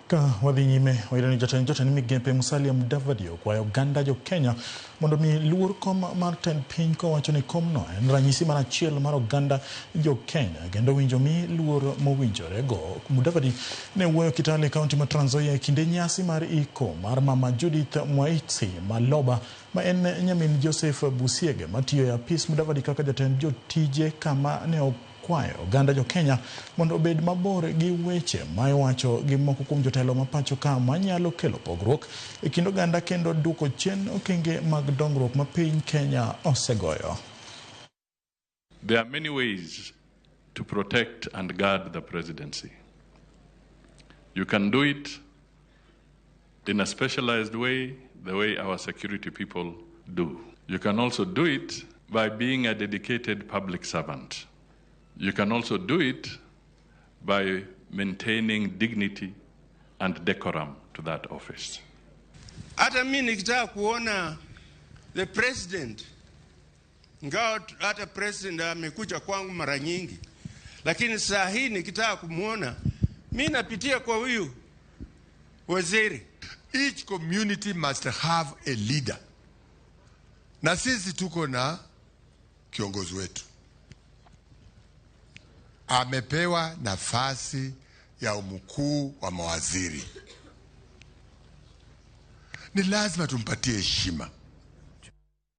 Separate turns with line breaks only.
Ka wadhi nyime, wayudo ni jatend migepe Musalia Mudavadi okwayo oganda jo Kenya mondo mi luor kom mar tend piny kowacho ni komno en ranyisi mar achiel mar oganda jo Kenya kendo winjo mi luor mowinjore go. Mudavadi ne wuoyo Kitale e kaunti ma Trans Nzoia e kinde nyasi mar iko mar mama Judith Mwaitsi Maloba ma en nyamin Joseph Busiege matiyo e apis Mudavadi kaka jatend jotije kama ne okwayo oganda jo Kenya mondo obed mabor gi weche ma iwacho gi moko kuom jotelo ma pacho ka manyalo kelo pogruok e kind oganda kendo duoko chien okenge mag dongruok ma piny Kenya osegoyo.
There are many ways to protect and guard the presidency. You can do it in a specialized way, the way our security people do. You can also do it by being a dedicated public servant. You can also do it by maintaining dignity and decorum to that office.
Hata mi nikitaka kuona the president, ingawa hata president amekuja kwangu mara nyingi, lakini saa hii nikitaka kumwona mi napitia kwa huyu waziri.
Each community must have a leader, na sisi tuko na kiongozi wetu amepewa nafasi ya mkuu wa mawaziri. Ni lazima tumpatie heshima.